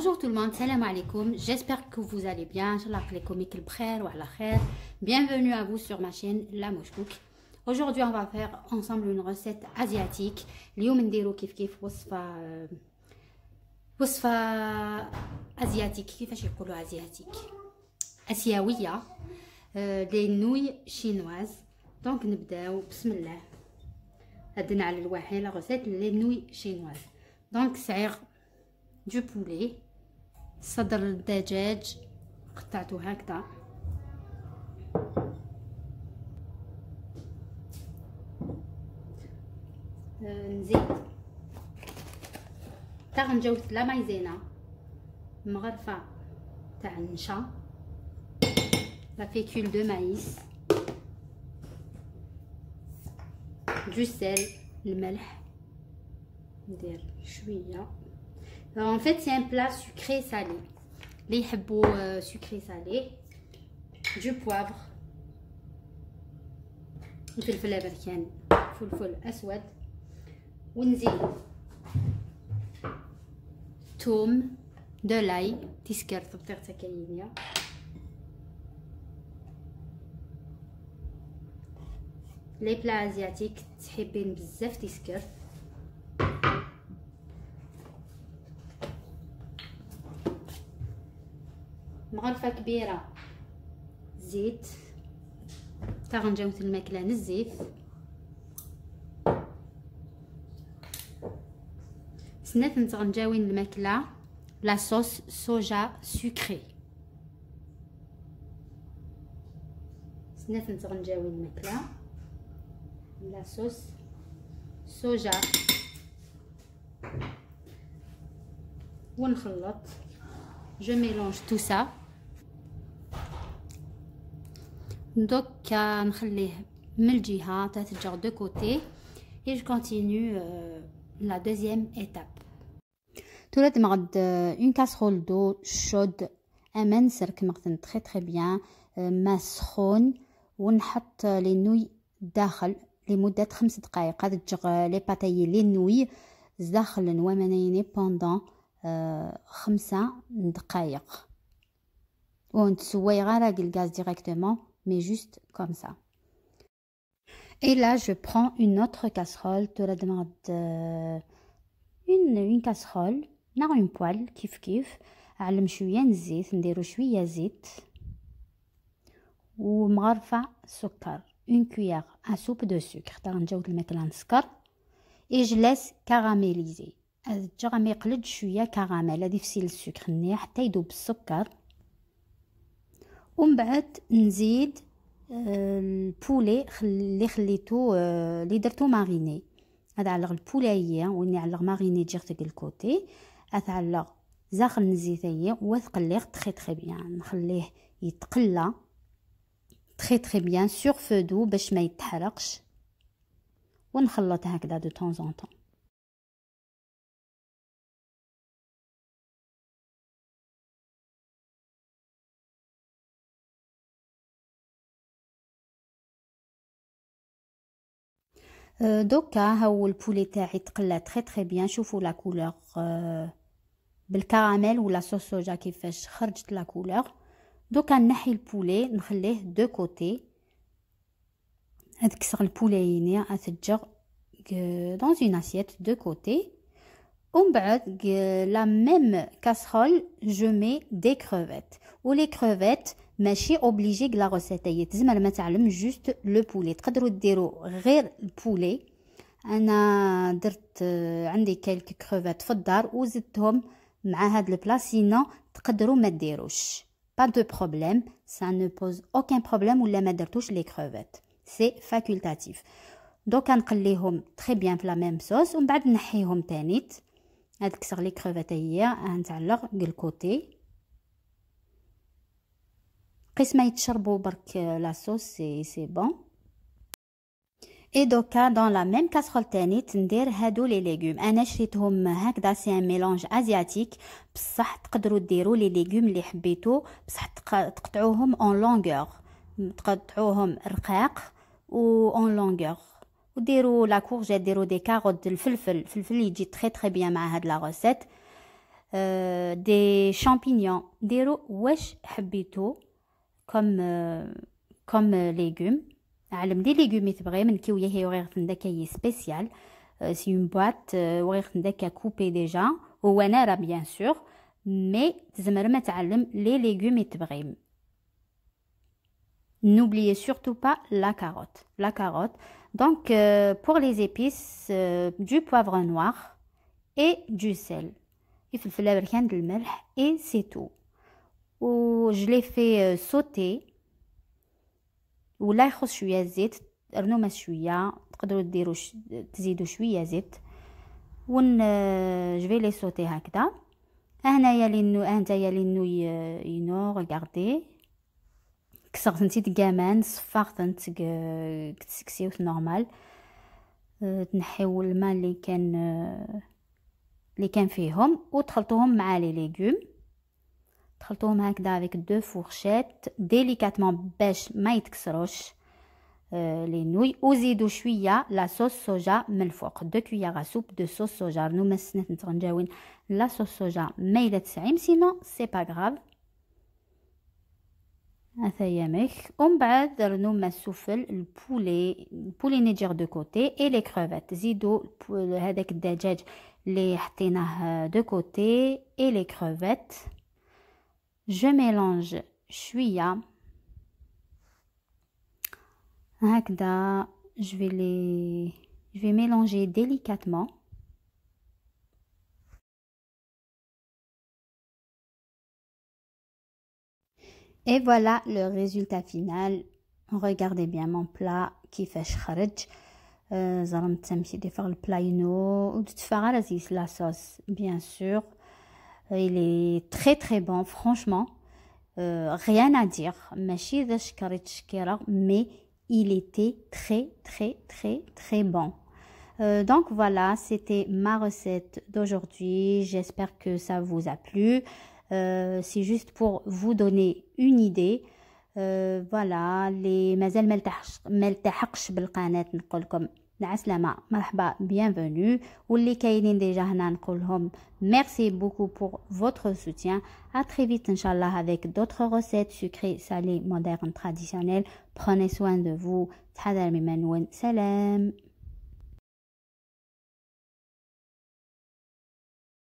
Bonjour tout le monde, سلام عليكم. J'espère que vous allez bien. إن شاء الله عليكم بخير وعلى خير. Bienvenue à vous sur ma chaîne La Mouche Cook. Aujourd'hui, on va faire ensemble une recette asiatique. اليوم نديرو كيف كيف وصفة asiatique. كيفاش يقولوا asiatique؟ آسيوية. Des nouilles chinoises. Donc نبداو بسم الله. عندنا على الواحد la recette les nouilles chinoises. Donc c'est du poulet, صدر الدجاج قطعته هكذا، نزيد تاع نجوز la maïzena، مغرفه تاع النشا، la fécule de maïs، du sel، الملح ندير شويه. En fait, c'est un plat sucré salé. اللي يحبوا sucré salé, du poivre, الفلفل الامريكان، فلفل اسود، ونزيد توم، de l'ail، تسكر تبطيرتا كاينه. Les plats asiatiques تحبين بزاف تسكر. مغرفه كبيره زيت، تا غنجاوت الماكله الزيت، سنات نتغنجاوين الماكله la sauce soja sucrée، سنات نتغنجاوين الماكله la sauce soja، ونخلط. Je mélange tout ça. دوكا نخليه من الجهه تاع تجر de côté et je continue la deuxième étape. تولد مغد une casserole d'eau chaude، امان سرك مغتن très très bien، ما سخون، ونحط les nouilles داخل لمده 5 دقائق. هذا تجر les pâtes les nouilles داخل ومنيني pendant 5 دقائق، ونتسوي غير الغاز directement, mais juste comme ça. Et là, je prends une autre casserole, une casserole, ناغ une poêle, كيف كيف. علم شوية الزيت، نديرو شوية زيت ومغرفة سكر، une cuillère à soupe de sucre. تا نجاوب الماكلة نسكر. Et je laisse caraméliser. الجغ ما يقلد شوية كراميل، هادي فسيل السكر ني حتى يذوب السكر. ومن بعد نزيد ال poulet اللي خليتو اللي درتو mariner. هذا على ال poulet واني على mariné جيرت ال côté، اتعلق زاخل الزيت وثقليه très très bien، نخليه يتقلى très très bien sur feu doux باش ما يتحرقش، ونخلط هكذا de temps en temps. دوكا هاو ال poulet تاعي تقلى très très bien. شوفوا la couleur بال caramel ولا sauce soja كيفاش خرجت la couleur. دوكا نحي ال poulet نخليه de côté. هاد كسر ال poulet يني اتجر dans une assiette de côté. ومن بعد la même casserole je mets des crevettes. و les crevettes ماشي obligé la recette هي تزمر ما تعلم juste le poulet، تقدروا ديروا غير ال poulet. انا درت عندي quelques crevettes في الدار وزدتهم مع هاد ال plat، sinon تقدروا ما ديروش، pas de problème، ça ne pose aucun problème ولا ما درتوش les crevettes، c'est facultatif. دوكا نقليهم très bien في la même sauce ومن بعد نحيهم تانيت. هاد كسر les crevettes هي نتعلق ال côté قسمه يتشربوا برك la sauce، c'est bon. Et دوكا dans la même casserole تاني تندير هادو les légumes. انا شريتهم هكذا، c'est un mélange asiatique، بصح تقدروا ديروا les légumes اللي حبيتو، بصح تقطعوهم en longueur، تقطعوهم رقاق و en longueur، وديروا la courgette، ديروا des carottes، الفلفل، الفلفل يجي très très bien مع هاد la recette. des champignons، ديروا واش حبيتو comme légumes. علم des légumes تبغي من كي هي وغير داك spécial، c'est une boîte وغير داك coupé déjà وانا راه bien sûr، mais تزمر ما تعلم les légumes تبغي. N'oubliez surtout pas la carotte. La carotte. Donc, pour les épices, du poivre noir et du sel. الفلفل البركان الملح et c'est tout. و je l'ai fait sauter. ولا يخص شوية زيت، رنومه شوية، تقدروا ديروا تزيدوا شوية زيت. ون je vais les sauter هكذا. هنايا les nouilles، هنايا les nouilles ينو regardez كسرت نتي كامان صفارت كتسكسيوت normal. تنحيو الماء اللي كان فيهم وتخلطوهم مع les légumes، تخلطوهم هكذا avec deux fourchettes délicatement باش ما يتكسروش les nouilles. وزيدوا شوية la sauce soja من الفوق، 2 cuillères à soupe de sauce soja. نو ما سنت نتغنجاوين la sauce soja ما الا تسعيم، sinon c'est pas grave. اثايامك ومن بعد رنو ما سفل ال poulet، ال poulet نيجر de côté et les crevettes. زيدو هذاك الدجاج اللي حطيناه de côté et les crevettes. je mélange شوية هكذا، je vais mélanger délicatement. Et voilà le résultat final. Regardez bien mon plat كيفاش خرج. زرمت تمشي دي فار ال plat ينو وتتفاعل la sauce bien sûr. Il est très très bon franchement. Rien à dire. ماشي ذا شكريت شكيرة mais il était très très très très bon. Donc voilà, c'était ma recette d'aujourd'hui. J'espère que ça vous a plu. C'est juste pour vous donner une idée. Voilà، اللي مازال ما التحقش بالقناة نقول لكم العسلامة، مرحبا، bienvenue. واللي كاينين déjà هنا نقول لهم merci beaucoup pour votre soutien. À très vite إن شاء الله avec d'autres recettes sucrées, salées, modernes, traditionnelles. Prenez soin de vous. تحذر من سلام.